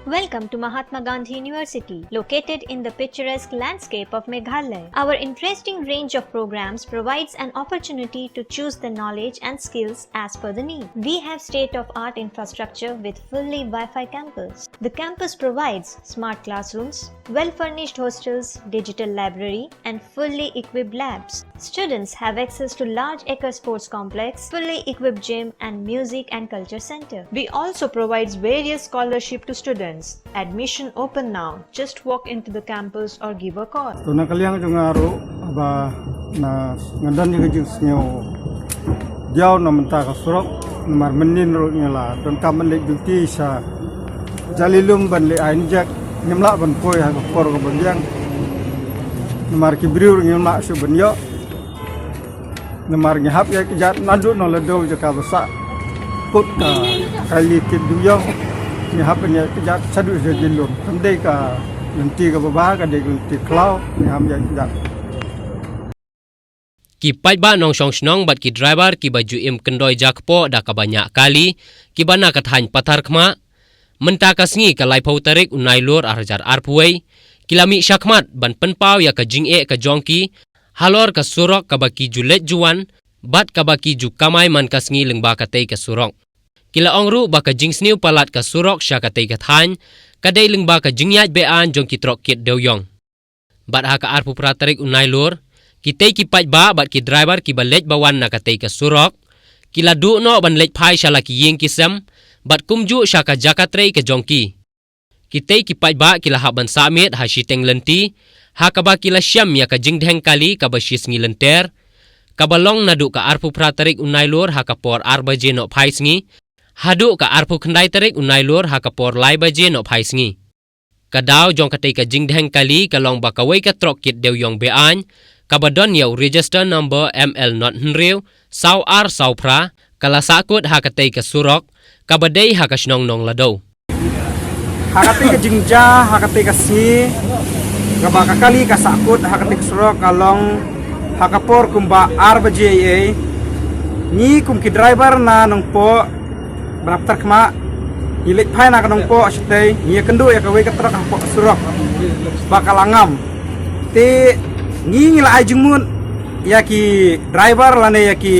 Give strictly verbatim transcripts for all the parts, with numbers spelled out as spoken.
Welcome to Mahatma Gandhi University, located in the picturesque landscape of Meghalaya. Our interesting range of programs provides an opportunity to choose the knowledge and skills as per the need. We have state-of-art infrastructure with fully Wi-Fi campus. The campus provides smart classrooms, well-furnished hostels, digital library, and fully equipped labs. Students have access to large acre sports complex, fully equipped gym, and music and culture center. We also provides various scholarship to students. Admission open now. Just walk into the campus or give a call. To na ka liang jong nga ruh ba nga don ïa ka jingsngew diaw na mynta ka surok, namar mynnin ruh ngi la donkam ban leit duty sha Jali Lum ban leit ai injek, ngim lah ban poi ha ka por kaba biang. Namar ki briew ruh ngim lah shuh ban ïoh. Namar ngi hap ïa ka jaka naduh na Lado jaka ba sah kut ka kali Kit Dewiong. Ngi hap ïa ka jaka shaduh sha Jali Lum. Kam dei ka lynti kaba bha, ka dei ka lynti khlaw, ngi hap ïa ka jaka. Ki paidbah nongshong shnong bad ki driver kiba ju im kyndoi jakpoh da kaba ñiah kali, kiba na ka thaiñ Patharkhmah, mynta ka sngi ka laiphew tarik u Nailur ar hajar arphew wei, ki la mih shakhmat ban pynpaw ïa ka jingeh ka jong ki halor ka surok kaba ki ju leit ju wan bad kaba ki ju kamai man ka sngi lyngba katei ka surok. Ki la ong ruh ba ka jingsniew palat ka surok sha katei ka thaiñ ka dei lyngba ka jingïaid be-aiñ jong ki trok kit dewiong. Bad ha ka arphew phra tarik u Nailur, kitei ki paidbah bad ki driver kiba leit ba wan na katei ka surok, ki la duh noh ban leit phai sha la ki ïing ki sem bad kumjuh sha ka jaka trei ka jong ki. Kitei ki paidbah ki la hap ban sah miet ha shiteng lynti ha kaba ki la shem ïa ka jingdheng kali kaba shi sngi lynter, kaba long naduh ka arphew phra tarik u Nailur ha ka por ar baje nohphai sngi haduh ka arphew khyndai tarik u Nailur ha ka por lai baje nohphai sngi. Ka daw jong katei ka jingdheng kali ka long ba kawei ka trok kit dewiong be-aiñ kaba don ïa u register number M L not hynriew saw ar saw phra ka la sahkut ha katei ka surok kaba dei ha ka shnong Nonglado. Ha katei ka jingjia, ha katei ka sngi kaba ka kali ka sahkut ha katei ka surok ka long ha ka por kumba ar baje ei ei. Ngi kum ki driver na Nongpoh, ba na Patharkhmah, ngi leit phai na ka Nongpoh shatei, ngi ïakynduh ïa kawei ka trok hapoh surok ba ka la ngam. Te ngi ngi la ai jingmut ïa ki driver lane ïa ki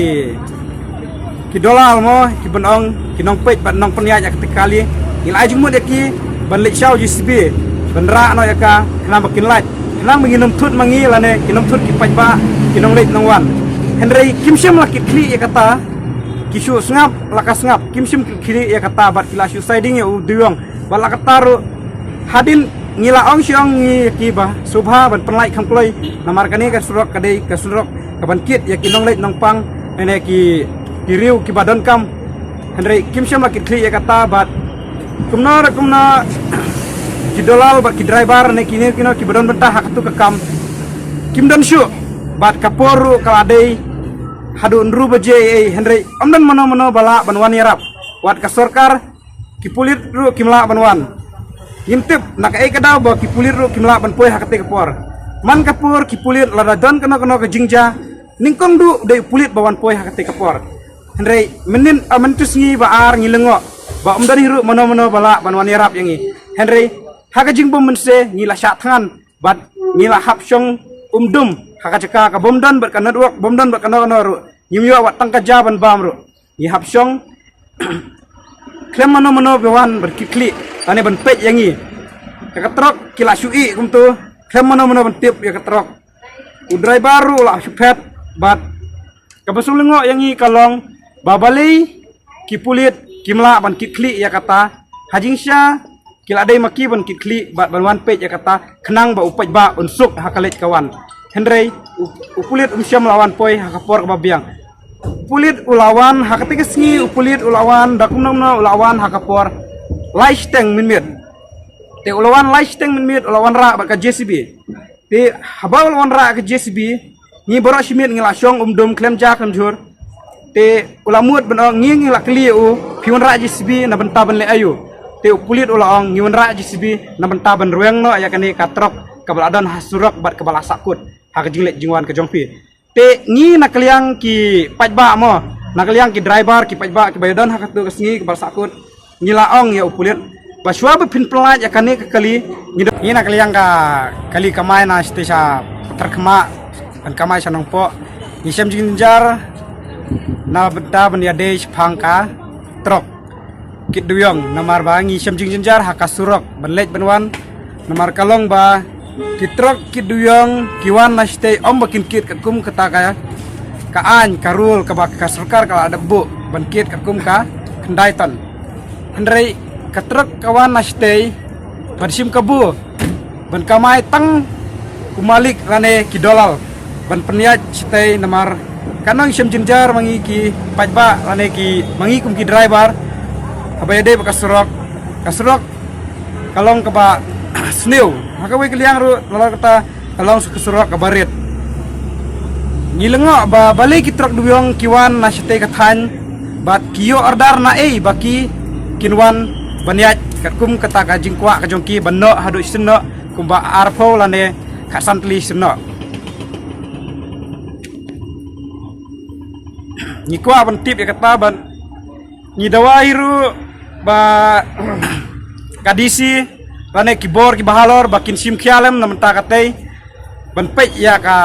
ki dalal mo, ki ban ong, ki nongpeit bad nongpynïaid ïa katei ka kali. Ngi la ai jingmut ïa ki ban leit shaw J C B ban rah noh ïa ka, khnang ba kin lait, khnang ba ngin ym thut ma ngi lane kin ym thut ki paidbah, ki nongleit nongwan. Hynrei kim shym la kit khlieh ïa kata, ki shu sngap la ka sngap, kim shym kit khlieh ïa kata bad ki la shu siding ïa u dewiong. Bad la katta ruh hadien ngi la ong shi ong ngi ïa ki ba sngewbha ban pynlait kham kloi, namar kane ka surok ka dei ka surok kaban kit ïa ki nongleit nongpang, ïa ki ki riew kiba donkam. Hynrei kim shym la kit khlieh ïa kata bad kumno re kumno ki dalal bad ki driver ne kine kino kiba don bynta ha katu ka kam kim don shuh. Bad ka por ruh ka la dei haduh hynriew baje ei ei, hynrei ym don mano mano ba lah ban wan ïarap. Wat ka sorkar, ki pulit ruh kim lah ban wan. Ngim tip na kaei ka daw ba ki pulit ruh kim lah ban poi ha katei ka por. Man ka por ki pulit lada don kano kano ka jingjia, nyngkong duh dei u pulit ba wan poi ha katei ka por. Hynrei mynnin, mynta sngi ba ar ngi lyngngoh ba ym don hi ruh mano mano ba lah ban wan ïarap ïa ngi. Hynrei ha ka jingbym mynsiem ngi la shah thngan bad ngi la hap shong um dum ha ka jaka ka bym don bad ka network, bym don bad kano kano ruh. Ngim ïoh wat tang ka ja ban bam ruh. Ngi hap shong khlem mano mano ba wan ban kit khlieh lane ban peit ïa ngi. Ïa ka trok ki la shu ih kumtu, khlem mano mano ban tip ïa ka trok. U driver ruh u la shu phet bad kaba shu lyngngoh ïa ngi ka long ba balei ki pulit kim lah ban kit khlieh ïa kata. Ha jingshisha ki la dei ma ki ban kit khlieh bad ban wan peit ïa kata khnang ba u paidbah un suk ha ka leit ka wan. Hynrei u pulit um shym la wan poi ha ka por kaba biang. U pulit u la wan ha katei ka sngi, u pulit u la wan da kumno kumno, u la wan ha ka por lai shiteng mynmiet. Te u la wan lai shiteng mynmiet, u la wanrah bad ka J C B. Te haba u la wanrah ka J C B, ngi baroh shi miet ngi la shong um dum khlem ja khlem jhur. Te u la mut ban ong, ngi ngi la kylli ïa u, phi wanrah J C B na bynta ban leh aïu? Te u pulit u la ong, ngi wanrah J C B na bynta ban rweng noh ïa kane ka trok kaba la don ha surok bad kaba la sahkut ha ka jingleit jingwan ka jong phi. Te ngi na ka liang ki paidbah mo, na ka liang ki driver, ki paidbah kiba ïadon ha katu ka sngi kaba la sahkut, ngi la ong ïa u pulit, Ba shuwa ba phin pynlait ïa kane ka kali, ngi dei, ngi na ka liang ka kali kamai na shatei sha Patharkhmah, ban kamai sha Nongpoh. Ngi shem jingjynjar na bynta ban ïadei shaphang ka trok kit dewïong, namar ba ngi shem jingjynjar ha ka surok ban leit ban wan, namar ka long ba ki trok kit dewïong ki wan na shatei ym ba kin kit katkum kata ka, ka aiñ, ka rule kaba ka sorkar ka la dep buh ban kit katkum ka khyndai ton. Hynrei ka trok ka wan na shatei ban shim kabu, ban kamai tang u malik lane ki dalal ban pynïaid shatei, namar ka nang shem jingjynjar ma ngi ki paidbah lane ki, ma ngi kum ki driver, haba ïadei bad ka surok. Ka surok ka long kaba sniew. Ha kawei ka liang ruh, la kata ka long sa ka surok kaba rit. Ngi lyngngoh ba balei ki trok dewïong ki wan na shatei ka thaiñ bad ki ïoh order naei ba ki kin wan ban ïaid katkum kata ka jingkwah ka jong ki ban noh haduh shisien noh kumba arphew lane khatsan tylli shisien noh. Ngi kwah ban tip ïa kata bad ngi dawa hi ruh ba ka D C lane ki bor kiba halor ba kin shim khia lem na bynta katei ban peit ïa ka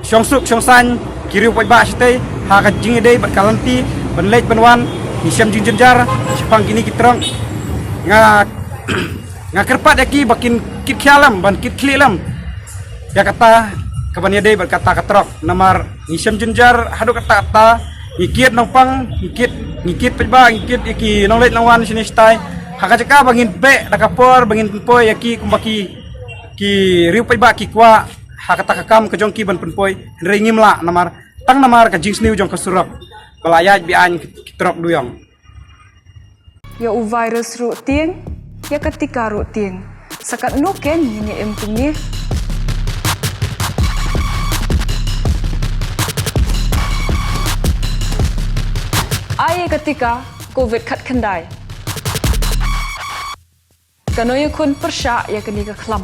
shongsuk shongsaiñ ki riew paidbah shatei ha ka jingïadei bad ka lynti ban leit ban wan. Ngi shem jingjynjar shaphang kine ki trok. Nga nga kyrpad ïa ki ba kin kit khia lem ban kit khlieh lem ïa kata kaban ïadei bad kata ka trok, namar ngi shem jingjynjar haduh katta katta. Ngi kit nongpang, ngi kit, ngi kit paidbah, ngi kit ïa ki nongleit nongwan shane shatai. Ha ka jaka ba ngin beh da ka por ba ngin pynpoi ïa ki kumba ki, ki riew paidbah ki kwah ha kata ka kam ka jong ki ban pynpoi, hynrei ngim lah namar, tang namar ka jingsniew jong ka surok ba la ïaid be-aiñ ki trok dewïong. Ïa u virus ruh tieng, ïa ka tika ruh tieng. Sa katno ken ngin ïa im kumne? Ai ïa ka tika covid khatkhyndai. Kano ïakhun pyrshah ïa kane ka khlam?